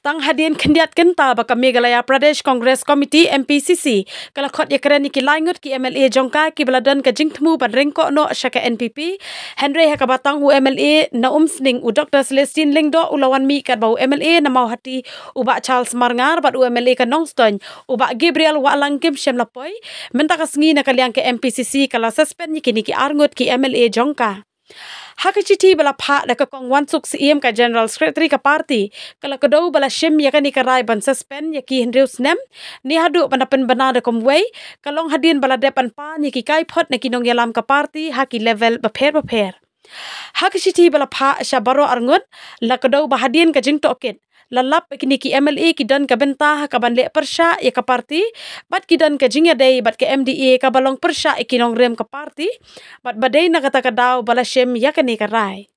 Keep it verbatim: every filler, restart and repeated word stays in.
Tang hadien khyndiat kynta ba ka Meghalaya Pradesh Congress Committee, M P C C, ka la khot ïakren ïa ki lai ngut ki M L A jong ka kiba la don ka jingthmu ban ryngkoh noh sha ka N P P, hynrei ha kaba tang u M L A na Umsning, u Doctor Celestine Lyngdoh, u la wan mih katba u M L A na Mawhati, u Bah Charles Marngar, bad u M L A ka Nongstoiñ, u Bah Gabriel Wahlang, kim shym la poi. Mynta ka sngi, na ka liang ka M P C C ka la suspend ïa kine ki ar ngut ki M L A jong ka. Ha ka shithi ba la phah da ka Kong Wansuk Syiem, ka General Secretary ka party, ka la kdew ba la shim ïa kane ka rai ban suspend ïa ki hynriew snem, ne haduh ban da pynbna da kumwei, ka long hadien ba la dep ban pan ïa ki kaiphod na ki nongïalam ka party ha ki level bapher bapher. Ha ka shithi ba la phah sha baroh ar ngut, la kdew ba hadien ka jingtohkit, la lap ba kine ki M L A ki don ka bynta ha kaban leh pyrshah ïa ka party, bad ki don ka jingïadei bad ka M D A kaba long pyrshah ïa ki nongrim ka party, bad ba dei na kata ka daw ba la shim ïa kane ka rai.